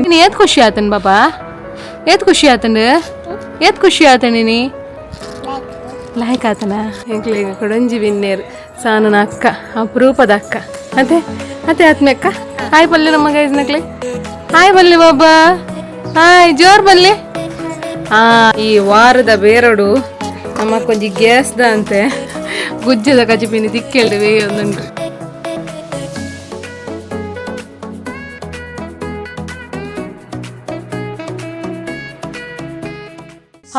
ನೀನು ಏತ್ ಖುಷಿ ಆತನ್ ಬಾಬಾ, ಏತ್ ಖುಷಿ ಆತಂಡು, ಏತ್ ಖುಷಿ ಆತಂಡಿ ನೀ ಲಾಯ್ಕ್ ಆತನ. ಎಂಕ್ಲೆಗ್ ಕೊಡಂಜಿ ಬಿನ್ನೇರು ಸಾನನ ಅಕ್ಕ, ಅಪರೂಪದ ಅಕ್ಕ. ಅದೇ ಅದೇ ಆತ್ಮೆ ಅಕ್ಕ. ಹಾಯ್ ಬಲ್ಲೆ ನಮ್ಮ ಗೈಸ್ ನಕ್ಲೆ. ಹಾಯ್ ಬಲ್ಲೆ ಬಾಬಾ, ಹಾಯ್ ಜೋರ್ ಬಲ್ಲೆ. ಈ ವಾರದ ಬೇರಡು ನಮ್ಮ ಕೊಂಜಿ ಗ್ಯಾಸ್ದ ಅಂತೆ ಗುಜ್ಜದ ಕಜಿಪಿನಿ ದಿಕ್ಕೆಲ್ಡು ಒಂದುಂಡು.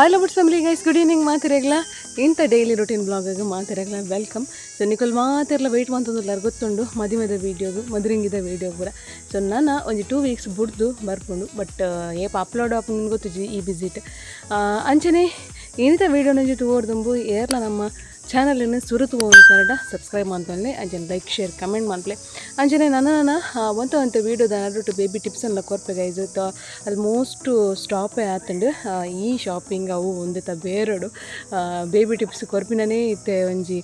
Hello butts family guys, good evening ಮಾತಿರಗ್ಲ. ಇಂಥ ಡೈಲಿ ರೊಟೀನ್ ಬ್ಲಾಗ್ ಮಾತಿರಗ್ಲ welcome. So Nicole ಮಾತಿರ್ಲ weight ಮಂತೊಂದುಲ್ಲಾರ ಗೊತ್ತುಂಡು ಮದಿಮೆದ ವೀಡಿಯೋಗು ಮದುರಿಂಗಿದ ವೀಡಿಯೋ ಪೂರ. ಸೊ ನಾನು ಒಂಜಿ 2 ವೀಕ್ಸ್ ಬುಡ್ದು ಬರ್ಪುಂಡು, ಬಟ್ ಏಪ ಅಪ್ಲೋಡ್ ಆಪುಂಡು ಗೊತ್ತುಜಿ ಈ ಬಿಸಿಟ್. ಅಂಚನೆ ಏನಿತ ವೀಡಿಯೋನೊಂಜಿ ತೂವೊರ್ದುಂಬು ಏರ್ಲ ನಮ್ಮ ಚಾನಲನ್ನು ಸುರುತು ಕನ್ನಡ ಸಬ್ಸ್ಕ್ರೈಬ್ ಮಾಡ್ತಾನೆ, ಅಂಚನೆ like share comment ಮಾಡ್ಲೆ. ಅಂಚನೆ ನನ್ನ ನನ್ನ ಒಂತ ಒಂತ ವೀಡಿಯೋದ ನಡುಟು ಬೇಬಿ ಟಿಪ್ಸ್ ಎಲ್ಲ ಕೊರ್ಪೆ ಗೈಸ್. ಆಲ್ಮೋಸ್ಟ್ ಸ್ಟಾಪೇ ಆತಂಡು ಈ ಶಾಪಿಂಗ್ ಅವು ಒಂದಿತ ಬೇರಡು ಬೇಬಿ ಟಿಪ್ಸ್ ಕೊರ್ಪಿನನೇ ಇತ್ತೆ ಒಂಜಿ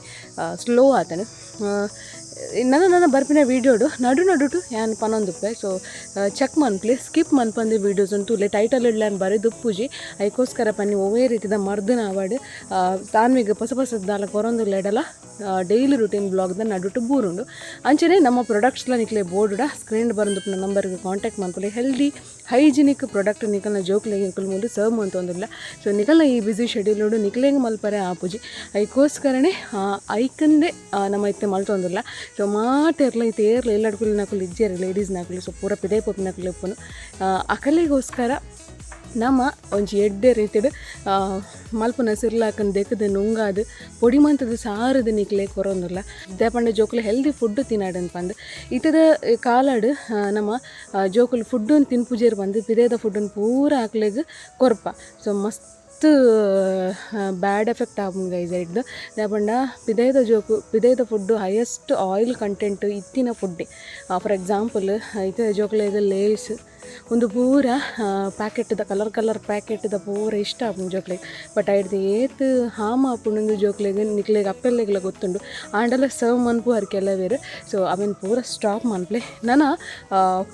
ಸ್ಲೋ ಆತನು. ನನ್ನ ನನ್ನ ಬರ್ಪಿನ ವೀಡಿಯೋಡು ನಡು ನಡುಟು ಯಾನ್ ಪನೊಂದುಪ್ಪೆ. ಸೊ ಚೆಕ್ ಮನ್ಪ್ಲೆ, ಸ್ಕಿಪ್ ಮನ್ಪಂದು ವೀಡಿಯೋಸ್ ಉಂಟು ಟೈಟಲ್ ಇಡ್ಲಾನ್ ಬರೆದುಪ್ಪುಜಿ. ಐಕೋಸ್ಕರ ಪನ್ನಿ ಒವ್ವೇ ರೀತಿದ ಮರ್ದನ ಅವಾರ್ಡ್ ತಾನ್ವಿಗ್ ಹೊಸ ಹೊಸದಾಲ ಕೊರೊಂದುಲ್ಲ ಎಡಲ ಡೈಲಿ ರುಟೀನ್ ಬ್ಲಾಗ್ದ ನಡುಟು ಬೂರುಂಡು. ಅಂಚನೆ ನಮ್ಮ ಪ್ರೊಡಕ್ಟ್ಸ್ಲ ನಿಕ್ಲೆ ಬೋರ್ಡುಡ ಸ್ಕ್ರೀನ್ ಬರಂದುಪ್ಪುನ ನಂಬರ್ಗೆ ಕಾಂಟ್ಯಾಕ್ಟ್ ಮನ್ಪುಲೆ. Healthy hygienic product ನಿಕಲ್ನ ಜೋಕ್ಲೆಗ್ ನಿಕುಲು ಮೂಲು ಸರ್ವ್ ಮಂತೊಂದುಲ್ಲ. ಸೊ ನಿಕಲ್ನ ಈ ಬಿಸಿ ಶೆಡ್ಯೂಲ್ ನಿಕ್ಲೆಗ್ ಮಲ್ಪರೆ ಆಪುಜಿ, ಐಕೋಸ್ಕರನೇ ಐಕಂದೆ ನಮ್ಮ ಇತ್ತೆ ಮಲ್ತೊಂದುಲ್ಲ. ಸೊ ಮಾತೆರ್ಲ ಇತ್ತೆ ಏರ್ಲ ಎಲ್ಲಡ್ಕುಲು ನಕುಲು ಇಜ್ಜೆರ್ ಲೇಡೀಸ್ ನಕುಲು. ಸೊ ಪೂರ ಪಿದೈ ಪೋಪಿನಕುಲು ಇಪ್ಪುನು. ಅಕಲೆಗೋಸ್ಕರ ನಮ್ಮ ಒಂಜಿ ಎಡ್ಡೆ ರೀತಿಡ್ ಮಲ್ಪುನ ಸಿರ್ಲಾಕನ್ ದೆಕ್ಕದ ನುಂಗಾದು ಪೊಡಿ ಮಂತದ ಸಾರದ ನಿಕ್ಲೆ ಕೊರೊಂದುಲ್ಲ. ದಾಯೆ ಜೋಕುಲು ಹೆಲ್ದಿ ಫುಡ್ ತಿನ್ನಡನ್ ಪಂದ್ ಇತ್ತದ ಕಾಲಡ್ ನಮ್ಮ ಜೋಕುಲು ಫುಡ್ಡನ್ನು ತಿನ್ಪುಜೇರು ಬಂದು ಪಿದೇದ ಫುಡ್ಡನ್ನು ಪೂರ ಅಕ್ಲೆಗ್ ಕೊರ್ಪ. ಸೊ ಮಸ್ತ್ ಬ್ಯಾಡ್ ಎಫೆಕ್ಟ್ ಆಪುಂಡು ಗೈಸ್ ಐಡ್ದ್. ದಾಯೆ ಪಂಡ ಪಿದೈದ ಜೋಕು ಪಿದೈದ food highest oil content ಇತ್ತಿನ ಫುಡ್ಡೆ. ಫಾರ್ ಎಕ್ಸಾಂಪಲ್ ಇತ್ತೆ ಜೋಕುಲೆಗ್ ಲೇಸ್ ಉಂದು ಪೂರ ಪ್ಯಾಕೆಟ್ದ ಕಲರ್ ಕಲರ್ ಪ್ಯಾಕೆಟ್ದ ಪೂರ ಇಷ್ಟ ಆಪುಂಡು ಜೋಕ್ಲೆಗ್. ಬಟ್ ಐಡ್ದ್ ಏತ್ ಹಾರ್ಮ್ ಆಪುಂಡು ಜೋಕ್ಲೆಗ್ ನಿಕ್ಲೆಗ್ ಅಪ್ಪೆಲ್ಲೆಗ್ಲ ಗೊತ್ತುಂಡು. ಆಂಡಲ ಸರ್ವ್ ಮನ್ಪುವರ್ ಕೆಲವೆರ್. ಸೊ ಅವೆನ್ ಪೂರ ಸ್ಟಾಪ್ ಮನ್ಪುಲೆ. ನನ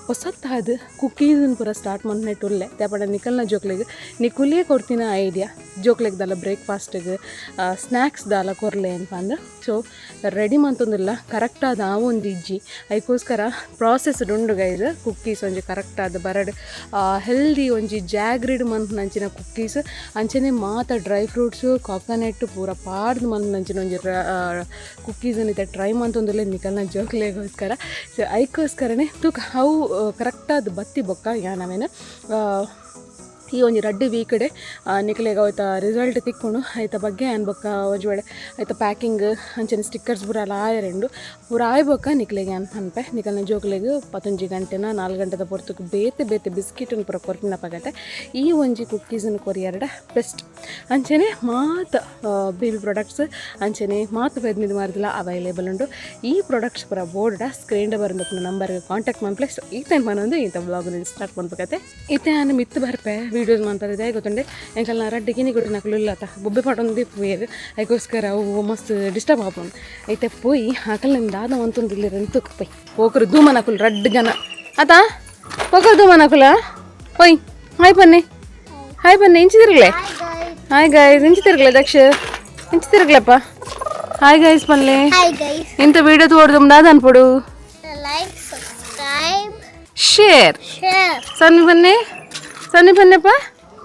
ಪೊಸತ್ತಾದ್ ಕುಕ್ಕೀಸ್ ಪೂರ ಸ್ಟಾರ್ಟ್ ಮನ್ಪುನೆಟ್ ಉಲ್ಲೆ. ದಾಯೆ ಪಂಡ ನಿಕಲ್ನ ಜೋಕ್ಲೆಗ್ ನಿಕುಲೇ ಕೊರ್ತಿನ ಐಡಿಯಾ ಜೋಕ್ಲೆಗ್ ದಾಲ ಬ್ರೇಕ್ಫಾಸ್ಟ್ಗ್ ಸ್ನ್ಯಾಕ್ಸ್ ದಾಲ ಕೊರ್ಲೆ ಪಂದ್. ಸೊ ರೆಡಿ ಮಂತೊಂದುಲ್ಲ, ಕರೆಕ್ಟಾದ ಆವೊಂದು ಇಜ್ಜಿ. ಐಕೋಸ್ಕರ ಪ್ರಾಸೆಸ್ ಉಂಡು ಗೈಸ್. ಕುಕ್ಕೀಸ್ ಒಂಜಿ ಕರೆಕ್ಟಾದ ಬರಡ್ ಹೆಲ್ದಿ ಒಂಜಿ ಜಾಗ್ರಿಡ್ ಮನ್ಪುನಂಚಿನ ಕುಕ್ಕೀಸ್, ಅಂಚನೆ ಮಾತ dry fruits coconut ಪೂರ ಪಾಡ್ದು ಮನ್ಪುನಂಚಿನ ಒಂಜಿ ಕುಕ್ಕೀಸ್ ಇತ್ತೆ ಟ್ರೈ ಮಂತೊಂದುಲ್ಲೆ ನಿಕಲ್ನ ಜೋಕ್ಲೆಗೋಸ್ಕರ. ಸೊ ಐಕೋಸ್ಕರನೇ ತೂಕ ಅವು ಕರೆಕ್ಟಾದ ಬತ್ತಿ ಬೊಕ್ಕ ಯಾನ್ ಅವೆನ್ ಈ ಒಂಜಿ ರಡ್ಡ್ ವೀಕಡೆ ನಿಕಲೆಗ್ ಅವೆತ ರಿಸಲ್ಟ್ ತಿಕ್ಕುಂಡು. ಐತ ಬಗ್ಗೆ ಆ್ಯನ್ ಬೊಕ್ಕ ಒಂಜಿ ವೇಳೆ ಐತ ಪ್ಯಾಕಿಂಗ್ ಅಂಚನೆ ಸ್ಟಿಕ್ಕರ್ಸ್ ಪೂರ ಅಲ್ಲ ಆಯೆರೆಂಡು ಪೂರ ಆಯ್ ಬೊಕ್ಕ ನಿಕಲೆಗ್ ಯಾನ್ ಪನ್ಪೆ. ನಿಕಲ್ನ ಜೋಕ್ಲೆಗ್ ಪತ್ತೊಂಜಿ ಗಂಟೆನ 4 ಗಂಟೆದ ಪೊರ್ತುಗು ಬೇತೆ ಬೇತೆ ಬಿಸ್ಕಿಟ್ನ್ ಪೂರ ಕೊರ್ಪಿನ ಪಗತೆ ಈ ಒಂಜಿ ಕುಕ್ಕೀಸ್ನ್ ಕೊರಿಯರ್ಡ ಬೆಸ್ಟ್. ಅಂಚನೆ ಮಾತ ಬೇಬಿ ಪ್ರಾಡಕ್ಟ್ಸ್ ಅಂಚನೆ ಮಾತ ಪೆದ್ಮಿದ ಮಾರ್ದಲ ಅವೈಲೇಬಲ್ ಉಂಡು. ಈ ಪ್ರಾಡಕ್ಟ್ಸ್ ಪೂರ ಬೋರ್ಡ ಸ್ಕ್ರೀನ್ ಬರಂದಪ್ಪನ ನಂಬರ್ಗೆ ಕಾಂಟ್ಯಾಕ್ಟ್ ಮನ್ಪ್ಲೆ. ಸೊ ಈ ಟೈಮ್ ಪನೊಂದು ಇಂಥ ಬ್ಲಾಗ್ ಸ್ಟಾರ್ಟ್ ಮನ್ಪಕತೆ. ಇತ್ತೆ ಯಾನ್ ಮಿತ್ತ್ ಬರ್ಪೆ ವೀಡಿಯೋಸ್ ಮನ್ಪರೆ. ದಾಯೆ ಗೊತ್ತುಂಡೆ ಎಂಕಲ್ನ ರಡ್ಡ್ ಗಿನಿ ಗುಡಿ ನಕುಲು ಇಲ್ಲತ ಬೊಬ್ಬೆ ಪಾಡೊಂದು ಪೋಯೆರ್. ಐಕೋಸ್ಕರ ಅವು ಮಸ್ತ್ ಡಿಸ್ಟರ್ಬ್ ಆಪುಂಡು. ಐತೆ ಪೋಯಿ ಅಕಲ್ನ ದಾದ ಮಂತೊಂದುಲ್ಲೆರ್ ತೂಕ ಪೋಯ್. ಪೋಕರು ದೂಮನಕುಲು ರಡ್ಡ್ ಜನ ಅತಾ ಪೋಕರು ದೂಮನಕುಲ ಪೋಯ್. ಹಾಯ್ ಬನ್ನಿ, ಹಾಯ್ ಬನ್ನಿ, ಇಂಚಿ ತಿರುಗ್ಲೆ. ಹಾಯ್ ಗಾಯ್ಸ್, ಇಂಚಿ ತಿರುಗ್ಲೆ ದಕ್ಷ, ಇಂಚಿ ತಿರುಗ್ಲೆಪ್ಪ. ಹಾಯ್ ಗಾಯ್ಸ್ ಪನ್ಲೆ. Hi guys. ಇಂಥ ವೀಡಿಯೋ ತೋಡ್ದು ದಾದ ಅನ್ಪೊಡು? Like, subscribe, share. Share. ಸನ್ನಿ ಬನ್ನಿ, ಸನ್ನಿ ಬನ್ನಿಪ್ಪ.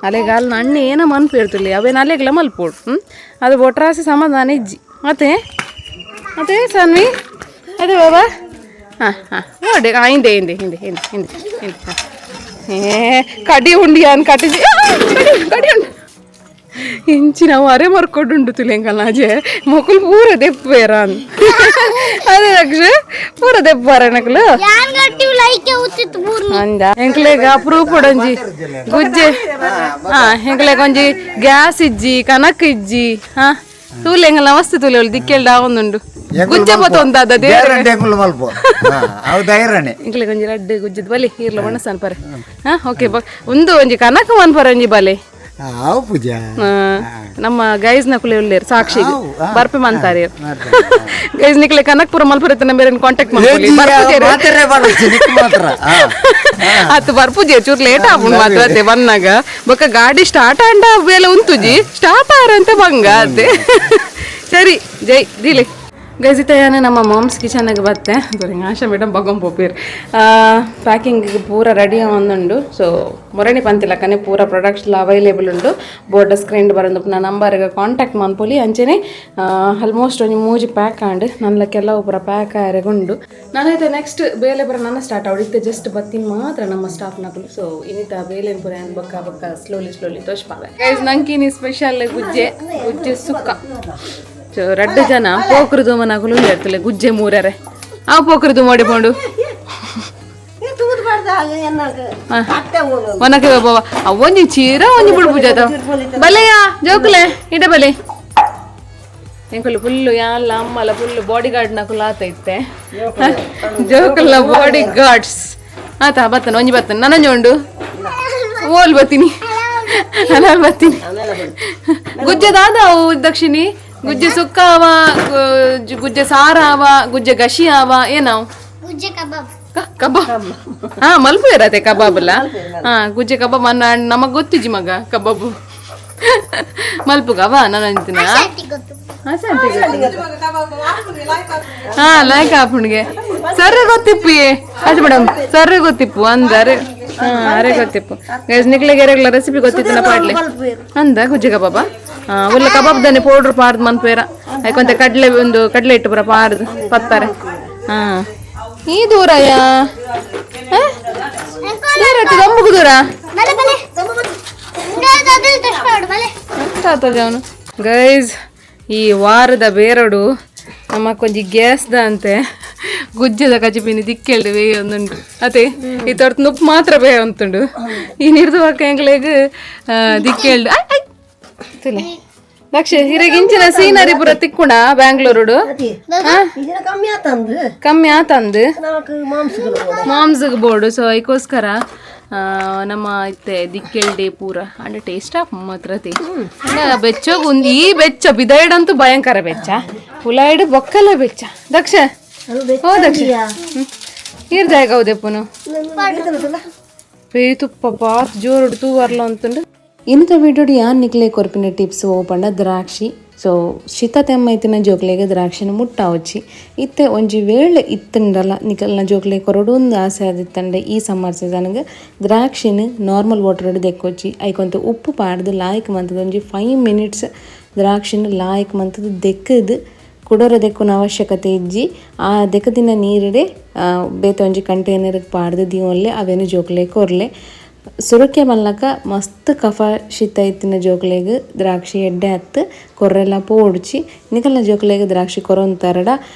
ಅಲೆಗಾಲ್ ಅಣ್ಣ ಏನೋ ಮನ್ಪು ಇರ್ತಿರ್ಲಿ ಅವೇನು ಅಲೆಗ್ಲ ಮಲ್ಪೋಡು. ಹ್ಞೂ ಅದು ಒಟ್ರಾಸಿ ಸಮಾಧಾನ ಇಜ್ಜಿ. ಮತ್ತೆ ಮತ್ತೆ ಸನ್ವಿ ಅದೇ ಬಾಬಾ. ಹಾಂ ಹಾಂ ನೋಡಿ, ಹಾಂ ಹಿಂದೆ ಹಿಂದೆ ಹಿಂದೆ ಹಿಂದೆ ಹಿಂದೆ ಹಿಂದೆ. ಹಾಂ ಏ ಕಡಿ ಉಂಡಿ ಅನ್ ಕಟ್ಟಿದ್ದಿ ಕಡಿ ಕಡಿ ಉಂಡು ಇಂಚಿನ ಅರೆ ಮರ್ಕೊಡುಂಡು ತುಲೆಂಕಲ್ನಾಜೆ ಮೊಕುಲು ಪೂರ ದೆಪ್ಪೇರ ಅದೇ ದಕ್ಷ ಪೂರ ದೆಪ್ಪಾರ ನಕಲು. ಯಾನ್ ಗಟ್ಟಿ ಲೈಕ್ ಉತ್ತಿತ್ತು ಬೂರ್ನಿ. ಅಂದ ಎಂಕ್ಲೆಗ್ ಅಪರೂಪ ಒಂಜಿ ಗುಜ್ಜೆ. ಹಾ ಎಂಕ್ಲೆಗ್ ಒಂಜಿ ಗ್ಯಾಸ್ ಇಜ್ಜಿ, ಕನಕ್ ಇಜ್ಜಿ. ಹಾ ತೂಲೆ ಎಂಗಲ ಮಸ್ತ್ ತೂಲೆ ದಿಕ್ಕೆಲ್ಡ ಆವೊಂದುಂಡು ಗುಜ್ಜೆ ಪತ್ತೊಂದಾದ. ಗ್ಯಾರಂಟಿ ಎಂಕುಲು ಮಲ್ಪ ಅವು ಧೈರ್ಯನೇ. ಎಂಕ್ಲೆಗ್ ಒಂಜಿ ರಡ್ಡ್ ಗುಜ್ಜದ ಬಲಿ ಈರ್ಲ ಬಣ್ಣ ಸನ್ಪರೆ. ಹಾ ಓಕೆ, ಒಂದು ಒಂಜಿ ಕನಕ ಮನ್ಪರೆ ಒಂಜಿ ಬಲೆ. ಆವು ಪೂಜಾ. ನಮ್ಮ ಗೈಸ್ ನಕುಲೆ ಉಳ್ಳೇರು ಸಾಕ್ಷಿ ಬರ್ಪೆ ಮಂತಾರೆ. ಗೈಸ್ ನಿಕ್ಲೆ ಕನಕ್ಪುರ ಮಲ್ಪುರ ಬೇರೆ ಕಾಂಟ್ಯಾಕ್ಟ್ ಮಾಡ್ಕೊಳ್ಳಿ. ಬರ್ಪುಜೇರು ಮಾತ್ರ ಅತ್ತು ಬರ್ಪುಜೆ, ಚೂರು ಲೇಟ್ ಆಪುಂಡು ಮಾತ್ರ ಅತ್ತೆ ಬನ್ನಾಗ. ಬೊಕ್ಕ ಗಾಡಿ ಸ್ಟಾರ್ಟ್ ಆಂಡ ಬೇಲೆ ಉಂತುಜಿ, ಸ್ಟಾರ್ಟ್ ಆರಂತೆ ಬಂಗ ಅತ್ತೆ. ಸರಿ ಜೈ ದಿಲೆ. ಗೈಸಿತಯಾನ ನಮ್ಮ ಮಾಮ್ಸ್ ಕಿಚನ್ಗೆ ಬತ್ತೆ. ಸಾರಿ ಆಶಾ ಮೇಡಮ್ ಬಗೊಂಡ್ ಪೋಪೀರ್. ಪ್ಯಾಕಿಂಗ್ ಪೂರ ರೆಡಿ ಒಂದುಂಡು. ಸೊ ಮೊರಣಿ ಪಂತಿಲಕ್ಕನೆ ಪೂರ ಪ್ರಾಡಕ್ಟ್ಸ್ ಅವೈಲೇಬಲ್ ಉಂಡು. ಬೋರ್ಡ್ ಸ್ಕ್ರೀನ್ ಬರಂದು ಪುನಃ ನಂಬರ್ಗೆ ಕಾಂಟ್ಯಾಕ್ಟ್ ಮನ್ಪೊಲಿ. ಅಂಚೆನೆ ಆಲ್ಮೋಸ್ಟ್ ಒಂಜಿ ಮೂಜಿ ಪ್ಯಾಕ್ ಆಂಡ್, ನನ್ನ ಕೆಲವು ಪೂರ ಪ್ಯಾಕ್ ಆಯರೆಗುಂಡು. ನಾನೈತೆ ನೆಕ್ಸ್ಟ್ ಬೇಲೆ ಪೂರ ನನ್ನ ಸ್ಟಾರ್ಟ್ ಅವಡಿತ್ತೆ. ಜಸ್ಟ್ ಬತ್ತೀನಿ ಮಾತ್ರ ನಮ್ಮ ಸ್ಟಾಫ್ ನಕಲು. ಸೊ ಇನ್ನಿತ ಬೇಲೆ ಪೂರ ಬೊಕ್ಕ ಬೊಕ್ಕ ಸ್ಲೋಲಿ ಸ್ಲೋಲಿ ತೋಚ್ಪಾವೆ. ಗೈಸ್, ನಂಕಿನಿ ಸ್ಪೆಷಲ್ ಗುಜ್ಜೆ, ಗುಜ್ಜೆ ಸುಕ್ಕ. ಸೊ ರಡ್ಡು ಜನ ಪೋಕ್ರದು ಮನಕುಲು ಇರ್ತಲೆ ಗುಜ್ಜೆ ಮೂರರೆ. ಆ ಪೋಕ್ರದು ಮೋಡಿ ಪೋಂಡು ಒನಕೆ ಬಾಬಾ. ಒಂಜಿ ಚೀರ ಒಂಜಿ ಬುಡ್ಪುಜಾತ ಬಲೆಯಾ ಜೋಕುಲೆ ಇಡ ಬಲೆ. ಎಂಕುಲು ಫುಲ್ಲು ಯಾಲ್ಲ ಅಮ್ಮಲ full body guard ನಕುಲು ಆತ ಇತ್ತೆ. ಜೋಕುಲ ಬಾಡಿ ಗಾರ್ಡ್ಸ್ ಆತ. ಬತ್ತನ ಒಂಜಿ ಬತ್ತನ ನನಂಜಿ ಉಂಡು. ಓಲ್ ಬತ್ತೀನಿ, ಅಲ್ಲ ಬತ್ತೀನಿ. ಗುಜ್ಜೆ ದಾದ ಅವು ದಕ್ಷಿಣಿ ಗುಜ್ಜೆ ಸುಕ್ಕ ಅವ, ಗುಜ್ಜೆ ಸಾರ ಅವ, ಗುಜ್ಜೆ ಗಶಿ ಅವ, ಏನಾವ್? ಗುಜ್ಜೆ ಕಬಾಬ್. ಕಬಾಬ್. ಹಾ, ಮಲ್ಪು ಇರತ್ತೆ ಕಬಾಬ್ ಅಲ್ಲ. ಹಾ, ಗುಜ್ಜೆ ಕಬಾಬ್ ಅನ್ನ ನಮಗ್ ಗೊತ್ತಿಜಿ ಮಗ. ಕಬಾಬು ಮಲ್ಪುಗವ ನಾನು ಅಂತಿನ. ಗೊತ್ತು. ಹಾ, ಲೈಕ್ ಆಪುಣ್ಗೆ ಸರ್ ಗೊತ್ತಿಪ್ಪು. ಆಯ್ತು ಮೇಡಮ್, ಸರ್ ಗೊತ್ತಿಪ್ಪು ಅಂದಾರೆ. ಹಾ, ಅರೆ ಗೊತ್ತಿಪ್ಪು. ಗೈಸ್, ನಿಕ್ಲೆಗೆ ಎರೆಗ್ಲ ರೆಸಿಪಿ ಗೊತ್ತಿತ್ತು ಪಾಡ್ಲೆ ಅಂದ. ಗುಜ್ಜೆ ಕಬಾಬ ಹಾ ಉಲ್ಲ ಕಬಾಬ್ ದಾನೆ ಪೌಡ್ರ್ ಪಾರ್ದ್ ಮನ್ಪೇರ. ಯಾಕೊಂತ ಕಡಲೆ ಒಂದು ಕಡಲೆ ಇಟ್ಟು ಪೂರ ಪಾರ್ದು ಪತ್ತಾರೆ. ಹಾ, ಈ ದೂರಯ್ಯ ದೂರ ದೊಂಬುಗು ದೂರ. ಬಲೆ ಬಲೆ ಬಲೆ. ಅವನು ಗೈಸ್, ಈ ವಾರದ ಬೇರಡು ನಮ್ಮ ಕೊಂಜಿ ಗ್ಯಾಸ್ದ ಅಂತೆ ಗುಜ್ಜದ ಕಜಿಪಿನಿ ದಿಕ್ಕೆಲ್ಡು ಬೇಯ ಒಂದುಂಡು ಅದೇ. ಈ ತೊರ್ತು ನುಪ್ಪು ಮಾತ್ರ ಬೇಯ ಅಂತುಂಡು. ಈ ನಿರ್ದು ಪಕ್ಕ ಎಂಕ್ಲೆಗ್ ದಿಕ್ಕೆಲ್ಡು ತುಲೆ. ದಕ್ಷ ಹಿರಗಿಂಚಿನ ಸೀನರಿ ಪೂರ ತಿಕ್ಕುಣ ಬ್ಯಾಂಗ್ಳೂರುಡು. ಕಮ್ಮಿ ಆತಂದು. ಕಮ್ಮಿ ಆತಂದು. ನಮಕ್ ಮಾಂಸಗಳು. ಮಾಮ್ಸ್ಗೆ ಬೋರ್ಡು. ಸೊ ಅದಕ್ಕೋಸ್ಕರ ನಮ್ಮ ಇತ್ತೆ ದಿಕ್ಕೆಲ್ಡೆ ಪೂರ and taste of ಮಾತ್ರ ಬೆಚ್ಚೋಗ ಒಂದು. ಈ ಬೆಚ್ಚ ಬಿದೈಡಂತೂ ಭಯಂಕರ ಬೆಚ್ಚ, ಉಲಾಯ್ಡು ಬೊಕ್ಕಲ ಬೆಚ್ಚ. ದಕ್ಷ, ಓ ದಕ್ಷ, ನೀರು ಜಾಗ ಹೌದೆಪ್ಪನು ತುಪ್ಪ ಪಾತ್ ಜೋರುಡು ತೂವರ್ಲ ಅಂತುಂಡು. ಇನ್ನುತ ವೀಡಿಯೋಡು ಯಾನ್ ನಿಕ್ಲೆ ಕೊರ್ಪಿನ ಟಿಪ್ಸ್ ಓಪಂಡ ದ್ರಾಕ್ಷಿ. ಸೊ ಶೀತ ತೆಮ್ಮ ಇತ್ತಿನ ಜೋಕ್ಲೆಗ್ ದ್ರಾಕ್ಷಿನ ಮುಟ್ಟಾವಚ್ಚಿ. ಇತ್ತೆ ಒಂಜಿ ವೇಳೆ ಇತ್ತಂಡಲ ನಿಕಲ್ನ ಜೋಕ್ಲೆ ಕೊರಡು ಒಂದು ಆಸೆ ಆದಿತ್ತಂಡೆ, ಈ ಸಮ್ಮರ್ ಸೀಸನ್ಗೆ ದ್ರಾಕ್ಷಿನ ನಾರ್ಮಲ್ ವಾಟರ್ ದೆಕ್ಕೊಚ್ಚಿ. ಐಕೊಂತ ಉಪ್ಪು ಪಾಡ್ದು ಲಾಯ್ಕ್ ಮಂತದ ಒಂಜಿ 5 ಮಿನಿಟ್ಸ್ ದ್ರಾಕ್ಷಿನ ಲಾಯ್ಕ್ ಮಂತದ ದೆಕ್ಕದು ಕುಡೋರ ದೆಕ್ಕುನ ಅವಶ್ಯಕತೆ ಇಜ್ಜಿ. ಆ ದೆಕ್ಕದಿನ ನೀರಿಡೆ ಬೇತೆ ಒಂಜಿ ಕಂಟೈನರ್ಗೆ ಪಾಡ್ದು ದೀವೊಲ್ಲೆ. ಅವೇನು ಜೋಕ್ಲೆ ಕೊರ್ಲೆ. ಸುರಕ್ಕೆ ಮಲ್ಲಕ ಮಸ್ತ್ ಕಫ ಶೀತ ಇತ್ತಿನ ಜೋಕ್ಲೆಗ್ ದ್ರಾಕ್ಷಿ ಎಡ್ಡೆ ಹತ್ತು ಕೊರ್ರೆಲ್ಲ ಪೋಡ್ಚಿ. ನಿಕಲ್ನ ಜೋಕ್ಲೆಗ್ ದ್ರಾಕ್ಷಿ ಕೊರೊಂತಾರಡ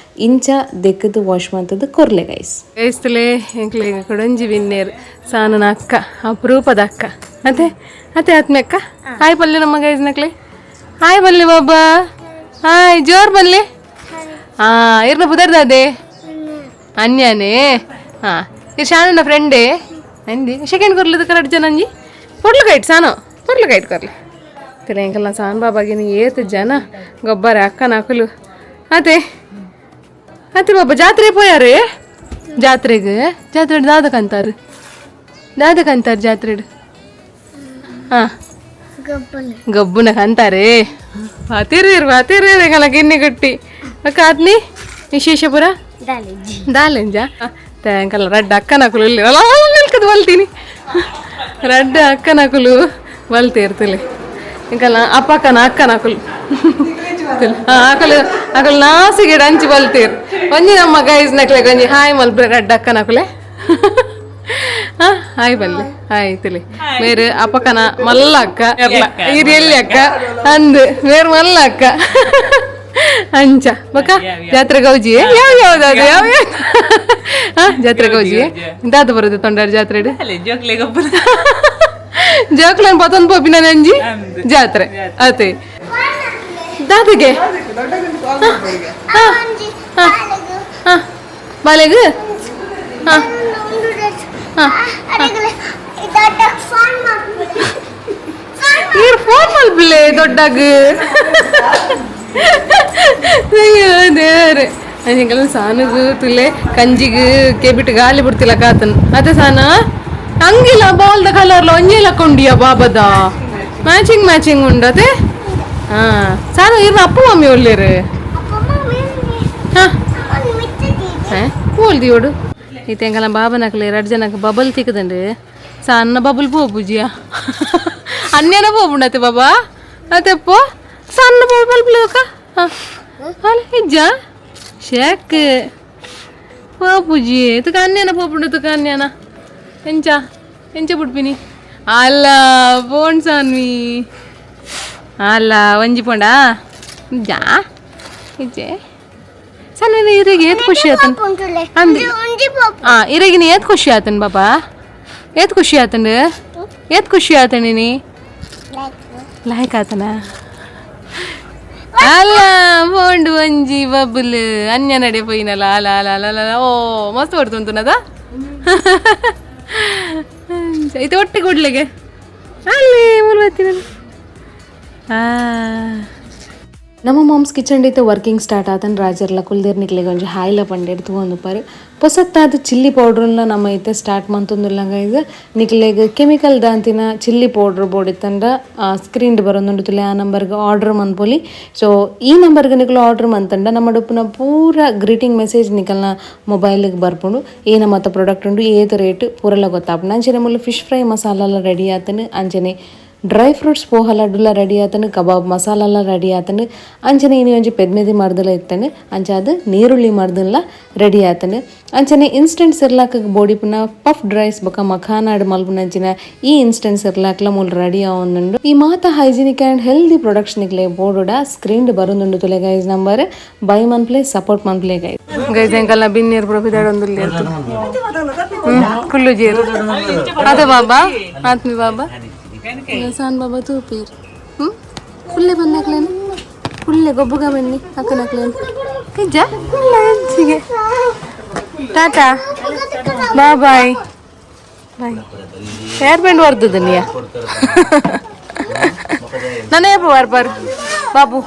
ಇಂಚ ದೆಕ್ಕದು ವಾಶ್ ಮಂತದ್ದು ಕೊರ್ಲೆ ಗೈಸ್. ಗೈಸ್ತಲೇ, ಎಂಕ್ಲೆಗ್ ಕೊಡಂಜಿ ಬಿನ್ನೇರು ಸಾನನ ಅಕ್ಕ, ಅಪರೂಪದ ಅಕ್ಕ. ಅದೇ ಅದೇ ಆತ್ಮೆ ಅಕ್ಕ. ಹಾಯ್ ಪಲ್ಲೆ ನಮ್ಮ ಗೈಸ್ ನಕ್ಲೆ. ಹಾಯ್ ಬಲ್ಲೆ ಬಾಬಾ, ಹಾಯ್ ಜೋರ್ ಬಲ್ಲೆ. ಹಾ, ಇರ್ನ ಪುದರ್ದಾದೆ ಅನ್ಯಾನೇ. ಹಾ, ಇದು ಶಾನನ ಫ್ರೆಂಡೇ ಅಂದಿ. ಸೆಕೆಂಡ್ ಕೊರ್ಲಿದ ಕರೆಕ್ಟ್ ಜನ ಅಂಜಿ ಪೊಡ್ಲು ಕೈಟ್ ಸಾನು ಪೊಡ್ಲು ಕೈಟ್ ಕೊರ್ಲಿ ತಿಳಿ. ಸಾನ್ ಬಾಬಾಗಿನ ಏತ್ ಜನ ಗೊಬ್ಬರ ಅಕ್ಕನ ಅಕಲು. ಅದೇ ಅತ್ತೆ ಬಾಬಾ, ಜಾತ್ರೆ ಪೋಯಾರೆ ಜಾತ್ರೆಗೆ? ಜಾತ್ರೆ ದಾದಕಂತಾರು ದಾದಕಂತಾರೆ ಜಾತ್ರೆ. ಹಾಂ, ಗಬ್ಬುನ ಕಂತಾರೆ. ಬಾತಿರ್ ಬಾತಿರ್ ಎಂಗಲ ಗಿನ್ನಿ ಗಟ್ಟಿ ಅಕ್ಕ. ಆತ್ನಿ ವಿಶೇಷ ಪುರ ದಾಲೆಂಜ ಎಂಕಲ್ಲ ರಡ್ಡ ಅಕ್ಕನಕುಲು ಇಲ್ಲಿ ನಿಲ್ಕದು ಬಲ್ತೀನಿ. ರಡ್ಡ ಅಕ್ಕನಕುಲು ಬಲ್ತಿ ಇರ್ತಲೆ. ಎಂಕಲ್ಲ ಅಪ್ಪಕ್ಕನ ಅಕ್ಕನಕುಲು ಅಕಲು ಅಕಲು ನಾಸಿಗೆ ಅಂಚಿ ಬಲ್ತೀರ್. ಒಂಜಿ ನಮ್ಮ ಗೈಸ್ ನಕ್ಲೆ ಒಂಜಿ ಹಾಯ್ ಮಲ್ಪ್ರೆ ರಡ್ಡ ಅಕ್ಕನಕುಲೆ. ಹಾ, ಹಾಯ್ ಬಲ್ಲೆ, ಹಾಯ್ ತಿಳಿ. ಬೇರೆ ಅಪ್ಪಕ್ಕನ ಮಲ್ಲ ಅಕ್ಕ ಇರ್ ಎಲ್ಲಿ ಅಕ್ಕ ಅಂದ್ ಬೇರೆ ಮಲ್ಲ ಅಕ್ಕ ಅಂಚ ಬಕ್ಕ. ಜಾತ್ರೆ ಗೌಜಿ ಯಾವ ಯಾವ್ದು ಅದು ಯಾವ? ಹಾ, ಜಾತ್ರೆ ಗೌಜಿ ದಾದ ಬರೋದು ತೊಂಡಾರ ಜಾತ್ರೆ. ಜೋಕ್ಲನ್ ಪತೊಂದು ಪೋಪಿನ ನಂಜಿ ಜಾತ್ರೆ ಅತೆ ದಾದಗೆ. ಹಾ, ಬಾಲೆಗ್. ಹಾ ಹಾ. ಫೋನ್ ಮಾಡ್ಬಿಡು. ಈರ್ ಫೋನ್ ಮಲ್ಪಲೆ ದೊಡ್ಡಾಗ. ಅಯ್ಯೋ ದೇವ್ರೆ, ಅಂಜಿಂಗಲ್ಲ ಸಾನುಗು ತುಲೆ ಕಂಜಿಗ್ ಕೆಬಿಟ್ ಗಾಲಿ ಬಿಡ್ತಿಲ್ಲ ಕಾತನ್ ಅದೇ ಸಾನ. ಹಂಗಿಲ್ಲ, ಬಾಲ್ದ ಕಲರ್ಲ ಒಂಜೆಲ್ಲ ಕೊಂಡಿಯ ಬಾಬದ ಮ್ಯಾಚಿಂಗ್ ಮ್ಯಾಚಿಂಗ್ ಉಂಡತೆ. ಹಾ ಸಾನು, ಇರ್ನ ಅಪ್ಪ ಮಮ್ಮಿ ಒಳ್ಳೇರು. ಹಾ ಹೋಲ್ದಿ ಓಡು ಇತ್ತೆ ಎಂಕಲ್ಲ ಬಾಬನಕ್ಲೆ ಎರಡು ಜನಕ್ಕೆ ಬಬಲ್ ತಿಕ್ಕದಂಡು. ಸಣ್ಣ ಬಬಲ್ ಪೋಪುಜಿಯ ಅನ್ಯನ ಪೋಪುಂಡತೆ ಬಾಬಾ ಅತೆಪ್ಪೋ. ಸಣ್ಣ ಬಬಲ್ ಪ್ಲೇಕ ಅಲ್ಲ ಇಜ್ಜ ಶೇಕ್ ಪೋಪುಜಿ ತುಕ ಅನ್ಯನ ಪೋಪುಂಡು ತುಕ ಅನ್ಯನ ಎಂಚ ಎಂಚ ಬುಡ್ಪಿನಿ ಅಲ್ಲ ಪೋಣ್ ಸಾನ್ವಿ ಅಲ್ಲ ಒಂಜಿ ಪೋಂಡ ಜಾ ಇಜ್ಜೆ. ಸಣ್ಣ ಇರಿಗೆ ಏತ್ ಖುಷಿ ಆತನ್ ಅಂದ್. ಆ ಇರಗಿನ ಏತ್ ಖುಷಿ ಆತನ್ ಬಾಬಾ, ಏತ್ ಖುಷಿ ಆತಂಡ್, ಏತ್ ಖುಷಿ ಆತಂಡಿ ನೀ ಲಾಯ್ಕ್ ಆತನ ಅಲ್ಲ ಪೋಂಡು ಒಂಜಿ ಬಬ್ಬುಲ್ ಅನ್ಯ ನಡೆ ಪೋಯಿನಲ್ಲ. ಅಲ್ಲ ಅಲ್ಲ ಅಲ್ಲ ಅಲ್ಲ, ಓ ಮಸ್ತ್ ಬರ್ತುಂಟುನದ ಇದು ಒಟ್ಟೆ ಕೂಡ್ಲೆಗೆ ಅಲ್ಲಿ ಮೂರು ಬರ್ತೀನಿ. ಆ ನಮ್ಮ ಮಾಮ್ಸ್ ಕಿಚನ್ ಇತ್ತು ವರ್ಕಿಂಗ್ ಸ್ಟಾರ್ಟ್ ಆತನ್ ರಾಜರ್ಲ ಕುಲ್ದಿರ್ ನಿಕ್ಲೆಗೆ ಒಂಜಿ ಹಾಯ್ಲ ಪಂಡೇರ್ ತೂವೊಂದುಪ್ಪರ್. ಪೊಸತ್ತಾದ ಚಿಲ್ಲಿ ಪೌಡ್ರನ್ನ ನಮ್ಮ ಇತ್ತೆ ಸ್ಟಾರ್ಟ್ ಮಂತೊಂದುಲ್ಲ ಗೈಸ್. ನಿಕ್ಲೆಗ್ ಕೆಮಿಕಲ್ ದಾಂತಿನ ಚಿಲ್ಲಿ ಪೌಡ್ರ್ ಬೋಡಿತ್ತಂಡ ಸ್ಕ್ರೀನ್ ಬರೊಂದುಂಡು ತುಲೆ, ಆ ನಂಬರ್ಗೆ ಆರ್ಡರ್ ಮನ್ಪೊಲಿ. ಸೊ ಈ ನಂಬರ್ಗೆ ನಿಕ್ಲು ಆರ್ಡರ್ ಮಂತಂಡ ನಮ್ಮ ಉಪ್ಪುನ ಪೂರ ಗ್ರೀಟಿಂಗ್ ಮೆಸೇಜ್ ನಿಕಲ್ನ ಮೊಬೈಲ್ಗೆ ಬರ್ಪುಂಡು. ಏನ ಮತ್ತ ಪ್ರಾಡಕ್ಟ್ ಉಂಡು, ಏತ್ ರೇಟ್ ಪೂರೆಲ್ಲ ಗೊತ್ತಾಪುಂಡು. ಅಂಚನೆ ಮುಲ್ಲ ಫಿಶ್ ಫ್ರೈ ಮಸಾಲೆಲ್ಲ ರೆಡಿ ಆತನು. ಅಂಚನೆ ಡ್ರೈ ಫ್ರೂಟ್ಸ್ ಪೋಹ ಲಡ್ಡುಲ ರೆಡಿ ಆತನು, ಕಬಾಬ್ ಮಸಾಲೆಲ್ಲ ರೆಡಿ ಆತನು. ಅಂಚನೆ ಇನಿ ಒಂಜಿ ಪೆದ್ಮೆದಿ ಮರ್ದಲ ಇತ್ತನು, ಅಂಚಾದ್ ನೀರುಳ್ಳಿ ಮರ್ದನ್ಲ ರೆಡಿ ಆತನು. ಅಂಚನೆ ಇನ್ಸ್ಟೆಂಟ್ ಸೆರ್ಲಾಕ್ ಬೋಡಿಪುನ ಪಫ್ ಡ್ರೈಸ್ ಬೊಕ ಮಖಾನಾಡ್ ಮಲ್ಪುನಂಚಿನ ಈ ಇನ್ಸ್ಟೆಂಟ್ ಸೆರ್ಲಾಕ್ಲ ಮೂಲು ರೆಡಿ ಆವೊಂದುಂಡು. ಈ ಮಾತ hygienic and healthy products ನಿಕ್ಲೆ ಬೋಡುಡ ಸ್ಕ್ರೀನ್ ಬರೊಂದುಂಡು ತುಲೆ guys number, by ಮನ್ಪ್ಲೆ support ಮನ್ಪ್ಲೆ guys. Guys, ಎಂಕಲ್ನ ಬಿನ್ನೀರ್ ಪೂರ ಪಿದಾಡೊಂದುಲ್ಲೆರ್ ಕುಲ್ಲು ಜೇರು ಅದೇ ಬಾಬಾ ಆತ್ಮಿ ಬಾಬಾ ಸಾನ್ ಬಾಬಾ ತೂಪೀರ್. ಹ್ಞೂ ಫುಲ್ಲೆ ಬಂದಾಕ್ಲೇನು ಫುಲ್ಲೆ ಗೊಬ್ಬುಗ ಬನ್ನಿ ಅಕ್ಕನಕ್ಲೇನು ನಿಜ ಹೆಂಚಿಗೆ. ಟಾಟಾ ಬಾ ಬಾಯ್ ಬಾಯ್. ಹೇರ್ ಬ್ಯಾಂಡ್ ವರ್ದದ ನೀಯ ನನ್ನ ಏಪ ಬರ್ಪಾರ್ ಬಾಬು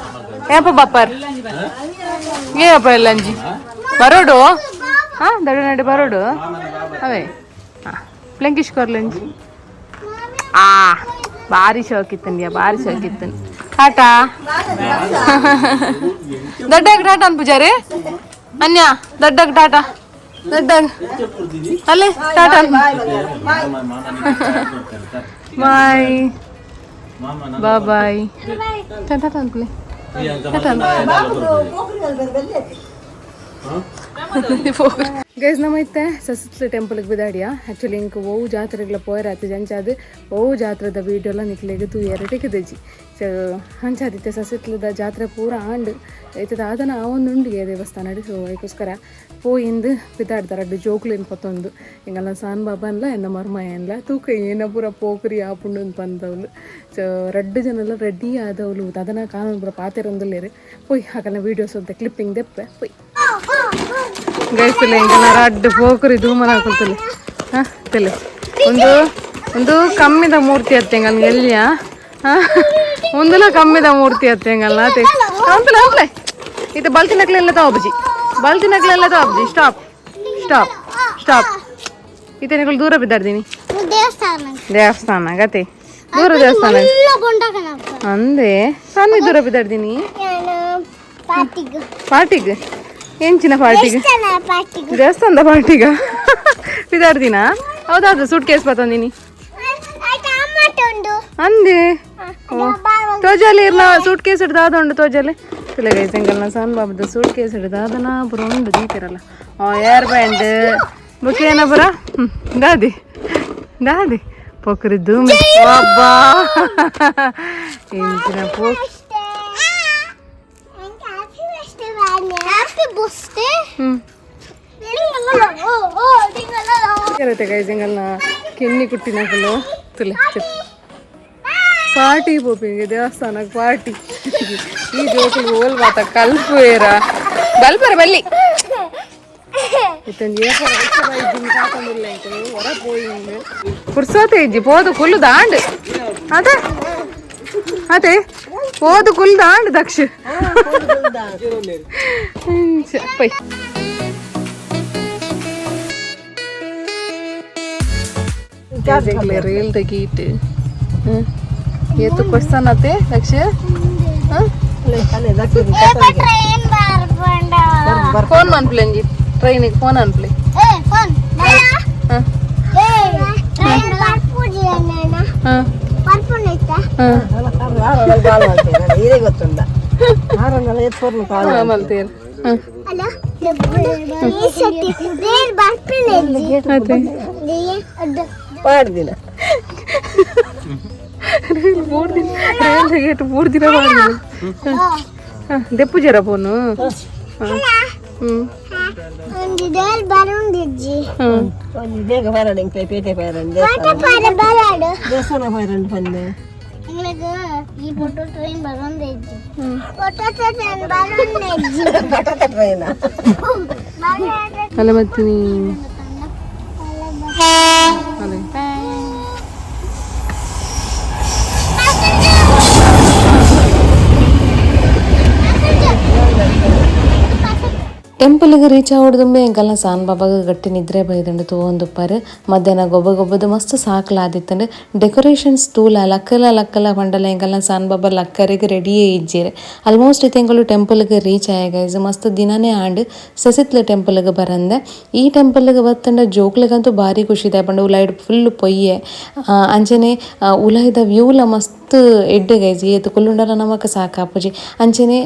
ಏಪ ಬಾಪಾರ್ ಏಪ ಎಲ್ಲಂಜಿ ಬರೋಡು. ಹಾಂ ದಡ ನಡೆ ಬರೋಡು ಅವೇ. ಹಾಂ ಪ್ಲಂಕಿಶ್ ಕೊರ್ಲಂಜಿ. ಆ ಭಾರಿ ಶೋಕಿತ್ತನ್ಯ, ಭಾರಿ ಶೋಕಿತ್ತನ್. ಟಾಟಾ ದೊಡ್ಡಾಗ ಟಾಟಾ ಅನ್ ಪೂಜಾರಿ ಅನ್ಯ ದೊಡ್ಡಾಗ ಟಾಟಾ ದೊಡ್ಡಾಗ ಅಲ್ಲೇ ಟಾಟಾ. ಬಾಯ್ ಬಾ ಬಾಯ್ ಟಾಟಾ ಅನ್ಪುಲೆ ಟಾಟಾ. ಗೈಸ್, ನಮ್ಮ ಇತ್ತೆ ಸಸಿತ್ಲ ಟೆಂಪಲ್ಗೆ ಬಿದಾಡಿಯಾ. ಆ್ಯಕ್ಚುಲಿ ಇಂಕ್ ಓವು ಜಾತ್ರೆಗಳ ಪೋಯರಾತು ಜಂಚಾದ್ ಓವು ಜಾತ್ರೆದ ವೀಡಿಯೋಲ ನಿಕ್ಲೆಗ್ ತೂಯೆರೆ ತಿಕ್ಕಿದಿಜಿ. ಸೊ ಅಂಚಾದಿತ್ತೆ ಸಸಿತ್ಲದ ಜಾತ್ರೆ ಪೂರ ಆಂಡ್ ಇತ್ತೆ ದಾದನ ಆವೊಂದುಂಡು ದೇವಸ್ಥಾನ. ಸೊ ಐಕೋಸ್ಕರ ಪೋಯಿಂದು ಪಿದಾಡ್ದಾರ ಅಡ್ಡು ಜೋಕುಲೆನ್ ಪತ್ತೊಂದು. ಎಂಗಲ್ಲ ಸಾನ್ ಬಾಬನ್ಲ ಎನ್ನ ಮರ್ಮಯನ್ಲ ತೂಕ ಏನ ಪೂರ ಪೋಕ್ರಿ ಆಪುಂಡು ಪಂದವ್ಲು. ಸೊ ರಡ್ಡು ಜನಲ ರೆಡಿ ಆದವ್ಲು. ದಾದನ ಕಾನೂನು ಪೂರ ಪಾತೆರೊಂದುಲ್ಲೆರ್. ಪೋಯ್ ಅಕಲ್ನ ವೀಡಿಯೋಸ್ ಅಂತ ಕ್ಲಿಪ್ಪಿಂಗ್ ದೆಪ್ಪೆ ಪೋಯ್. ಗೈಸ್ತಲೆ ಎಂಕಲ್ನ ರಡ್ಡು ಪೋಕ್ರಿ ಧೂಮನ ಹಾಕೊಳ್ತಲೆ. ಹಾಂ ತೆಲೆ ಒಂದು ಒಂದು ಕಮ್ಮಿದ ಮೂರ್ತಿ ಅತ್ತೆಂಗಲ್ ಎಲ್ಲಿಯ ಒಂದುಲ ಕಮ್ಮಿದ ಮೂರ್ತಿ ಅತ್ತೆಂಗಲ್ಲ ಅಂತಲೇ ಅಂತಲೇ. ಇದು ಬಲ್ತಿನಕ್ಲೆಲ್ಲ ತಾವಬಜಿ, ಬಲ್ತಿನಕ್ಲೆಲ್ಲ ತಾವಬಜಿ. Stop stop stop. ಇತನಿಗಳು ದೂರ ಬಿದ್ದಾಡ್ದೀನಿ. ದೇವಸ್ಥಾನ. ದೇವಸ್ಥಾನ ಗತೆ ದೂರ ದೇವಸ್ಥಾನ ಅಂದೆ ಸಣ್ಣ ದೂರ ಬಿದ್ದಾಡ್ದೀನಿ. ಪಾರ್ಟಿಗ್. ಪಾರ್ಟಿಗ್ ಎಂಚಿನ ಪಾರ್ಟಿಗೆ? ಪಾರ್ಟಿಗ್. ದೇವಸ್ಥಾನದ ಪಾರ್ಟಿಗ ಬಿದ್ದಾಡ್ದಿನ? ಹೌದೌದು, ಸೂಟ್ ಕೇಸ್ ಬತ್ತಂದಿನಿ ಅಂದೆ ತೋಜಾಲಿ ಇರ್ನ ಸೂಟ್ ಕೇಸ್ ಹಿಡ್ದು ಉಂಡು ತೋಜಾಲಿ ತುಲೆ. ಗೈಸಂಗಲ್ನ ಸಣ್ಣ ಬಾಬುದ ಸೂಟ್ ಕೇಸ್ ಹಿಡ್ದು ಅದನ್ನ ಪುರ ಉಂಡು ದೀತಿರಲ್ಲ. ಏರ್ ಬ್ಯಾಂಡ್ ಬುಕ್ ಏನ ಪುರ. ಹ್ಮ್ ದಾದಿ ದಾದಿ ಪೊಕ್ರಿ ಧೂಮಿ ಅಬ್ಬಾ ಇಂಚಿನ ಪೋಕ್. ಹ್ಯಾಪಿ ಬುಸ್ತೆ. ಹ್ಮ್ ಗೈಸಂಗಲ್ನ ಕಿನ್ನಿ ಕುಟ್ಟಿನಕಲು ತುಲೆ ಪಾರ್ಟಿ ಪೋಪಿಂಗೆ ದೇವಸ್ಥಾನಕ್ಕೆ ಪಾರ್ಟಿ. ಈ ಜೋಕುಲು ಓಲ್ ಬಾತ ಕಲ್ಪುವೇರ ಬಲ್ಪರ ಬಲ್ಲಿ ಇತ್ತೊಂಜಿ ಹೊರ ಪೋಯಿಂಗ್ ಪುರ್ಸೋತೆ ಇಜ್ಜಿ ಪೋದು ಕುಲ್ಲು ದಾಂಡ್ ಅದ. ಅದೇ ಓದು ಕುಲ್ದ ಆಂಡ್ ದಕ್ಷ ಪೈ. ರೇಲ್ ತೆಗೀಟ್ ಏತು ಕ್ವಶನ್ ಅತೆ ದಕ್ಷ? ಟ್ರೈನ್ ಬರ್ಬಂಡ. ಫೋನ್ ಮನ್ಪ್ಲೆ ಅಂಜಿ, ಟ್ರೈನಿಗೆ ಫೋನ್ ಅನ್ಪ್ಲೆ. ಏ ಫೋನ್ ಏ ಟ್ರೈನ್ ಬರ್ಪುಜಿ ಅಣ್ಣ. ಬರ್ಪುನ ಇತ್ತ. ಇದೇ ಗೊತ್ತುಂಡ ಆರೊಂದಲ್ಲ ಎತ್ಪೊರ್ನು ಕಾಲು. ಮಲ್ತೇನೆ. ಅಲ್ಲ, ಈ ಸತಿ ರೈಲ್ ಬರ್ಪಿನ. ಅದೇ. ಅದು. ಪಾಡ್ದಿನ. ರೈಲ್ 3 ದಿನ, ರೈಲ್ ತೆಗೀಟ್ 3 ದಿನ ಮಾಡಿದ್ರು. ದೆಪ್ಪು ಜರ ಫೋನು. ಒಂದು ರೈಲ್ ಬರುಂದಿಜ್ಜಿ. ಒಂಜಿ ಬೇಗ ಬರಡು ಎಂಕ್ಲೆ ಪೇಟೆ ಪೇರಂಡು. ಕೋಟೆ ಪಾರ ಬರಾಡು. ದೇವಸ್ಥಾನ ಪೇರಂಡು ಪನ್ನೆ. எங்களுக்கு ಈ ಫೋಟೋ ಟ್ರೈನ್ ಬರೋಂದಿಜ್ಜಿ, ಫೋಟೋ ಟ್ರೈನ್ ಬರೋಂದಿಜ್ಜಿ. ಪಟಾಟ ಟ್ರೈನ. ಅಲ್ಲ ಮತ್ತೆ ನೀ ಅದೇ. ಟೆಂಪಲ್ಗೆ ರೀಚ್ ಆವಡ್ದುಂಬೆ ಎಂಕಲ್ನ ಸಾನ್ ಬಾಬಾಗ ಗಟ್ಟಿ ನಿದ್ರೆ ಬೈದಂಡು ತೂವೊಂದುಪ್ಪಾರು. ಮಧ್ಯಾಹ್ನ ಗೊಬ್ಬ ಗೊಬ್ಬದ ಮಸ್ತ್ ಸಾಕ್ಲಾದಿತ್ತಂಡು. ಡೆಕೋರೇಷನ್ಸ್ ತೂಲ ಲಕ್ಕಲ ಲಕ್ಕಲ ಪಂಡಲ ಎಂಕಲ್ನ ಸಾನ್ ಬಾಬಾ ಲಕ್ಕರಿಗೆ ರೆಡಿಯೇ ಇಜ್ಜೆರ್. ಆಲ್ಮೋಸ್ಟ್ ಇತ್ತೆ ಟೆಂಪಲ್ಗೆ ರೀಚ್ ಆಯ ಗೈಸ್. ಮಸ್ತ್ ದಿನನೇ ಆಂಡ್ ಸಸಿತ್ಲ ಟೆಂಪಲ್ಗೆ ಬರಂದೆ. ಈ ಟೆಂಪಲ್ಗೆ ಬತ್ತಂಡ ಜೋಕ್ಲೆಗಂತೂ ಭಾರಿ ಖುಷಿ ಇದೆ ಪಂಡ ಉಲಾಯಿಡ್ ಫುಲ್ ಪೊಯ್ಯೆ. ಅಂಚನೆ ಉಲಾಯಿದ ವ್ಯೂಲ ಮಸ್ತ್ ಎಡ್ಡೆ ಗೈಸ್. ಏತ್ ಕುಲ್ಲುಂಡಲ ನಮಕ್ ಸಾಕಾಪುಜಿ. ಅಂಚನೆ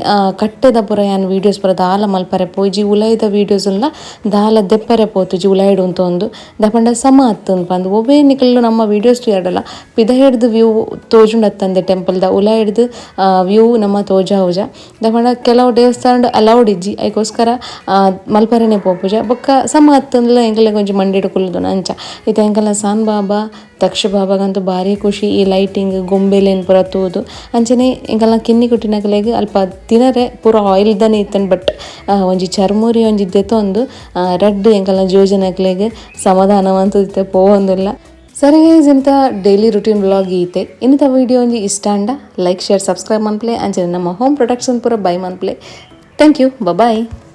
ಕಟ್ಟೆದ ಪುರ ಯಾನ್ ವೀಡಿಯೋಸ್ ಪೂರ ದಾಲ ಮಲ್ಪರೆ ಪೋಯಿಜಿ. ಉಲಾಯಿದ ವೀಡಿಯೋಸ್ ಉಲ್ಲ ದಾಲ ದೆಪ್ಪರೆ ಪೋತುಜಿ. ಉಲಾಯಿಡ್ ಉಂತೊಂದು ದಪಂಡ ಸಮ ಅತ್ತಂದು ಪಂದ್ ಒವ್ವೇ ನಿಕಲ್ಲು ನಮ್ಮ ವೀಡಿಯೋಸ್ ತೂಯಡಲ ಪಿದ ಹಿಡ್ದು ವ್ಯೂ ತೋಜುಂಡತ್ತಂದೆ, ಟೆಂಪಲ್ದ ಉಲಾಯಿಡ್ದು ವ್ಯೂ ನಮ್ಮ ತೋಜಾವುಜ. ದಪಂಡ ಕೆಲವು ದೇವಸ್ಥಾನ ಅಲೌಡ್ ಇಜ್ಜಿ, ಐಕೋಸ್ಕರ ಮಲ್ಪರೆನೆ ಪೋಪುಜ. ಬೊಕ್ಕ ಸಮ ಅತ್ತಂದ್ಲ ಎಂಕಲೆಗ್ ಒಂಜಿ ಮಂಡಿಡ್ ಕುಲ್ಲುದುನ ಅಂಚ. ಇತ್ತೆ ಎಂಕಲ್ನ ಸಾನ್ ಬಾಬಾ ದಕ್ಷ ಬಾಬಾಗಂತೂ ಭಾರಿ ಖುಷಿ ಈ ಲೈಟಿಂಗ್ ಗೊಂಬೆಲೇನ್ ಪೂರ ತೂದು. ಅಂಚನೆ ಎಂಕಲ್ನ ಕಿನ್ನಿ ಕುಟ್ಟಿನಕಲೆಗ್ ಅಲ್ಪ ತಿನರೆ ಪೂರ ಆಯಿಲ್ದನೆ ಇತ್ತಂಡ್. ಬಟ್ ಒಂಜಿ ಚರ್ಮುರಿ ಒಂಜಿ ದೆತೊಂದು ರಡ್ಡ್ ಎಂಕಲ್ನ ಜೋಜನಕ್ಲೆಗ್ ಸಮಾಧಾನ ಇತ್ತೆ ಪೋವೊಂದುಲ್ಲ. ಸರಿ ಗೈಸ್, ಇಂತ ಡೈಲಿ ರುಟೀನ್ ವ್ಲಾಗ್ ಈತೆ. ಇನ್ನಿತ ವಿಡಿಯೋ ಒಂಜಿ ಇಷ್ಟ ಅಂಡ ಲೈಕ್, ಶೇರ್, ಸಬ್ಸ್ಕ್ರೈಬ್ ಮನ್ಪ್ಲೆ. ಅಂಚನೆ ನಮ್ಮ ಹೋಮ್ ಪ್ರೊಡಕ್ಷನ್ ಪೂರ ಬೈ ಮನ್ಪ್ಲೆ. Thank you, bye.